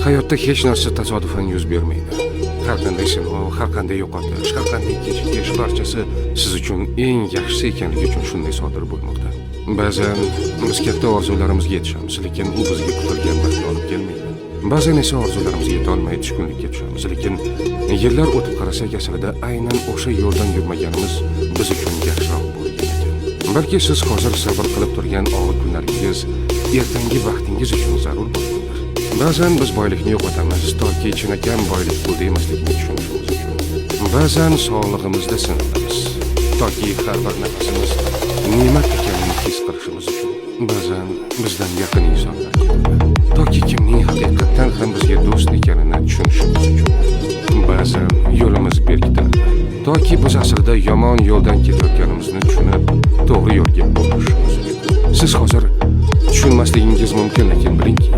Hayotda hech narsa tasodifan yuz bermaydi. Har qanday sinov, har qanday yo'qotish, har qanday kechikish barchasi siz uchun eng yaxshisi ekanligi uchun shunday sodir bo'lmoqda. Ba'zan biz katta orzularimizga yetishamiz, lekin u bizga kutilgan baxtni olib kelmaydi. Ba'zan esa orzularimizga yetolmay tushkunlikka tushamiz, lekin yillar o'tib qarasak, aslida aynan o'sha yo'ldan yurmaganimiz biz uchun yaxshiroq bo'lgan ekan. Balki siz hozir sabr qilib turgan og'ir kunlaringiz ertangi baxtingiz uchun zarur bo'lgandir. Ba'zan biz boylikni yo'qotamiz, toki chinakam boylik pulda emasligini tushunishimiz uchun. Ba'zan sog'lig'imizda sinalamiz, toki har bir nafasimiz ne'mat ekanini his qilishimiz uchun. Ba'zan bizdan yaqin insonlar ketadi, toki kimning haqiqatdan ham bizga do'st ekanini tushunishimiz uchun. Ba'zan yo'limiz berkitiladi, toki biz aslida yomon yo'ldan ketayotganimizni tushunib, to'g'ri yo'lga burilishimiz uchun. Siz hozir tushunmasligingiz mumkin, lekin bilingki,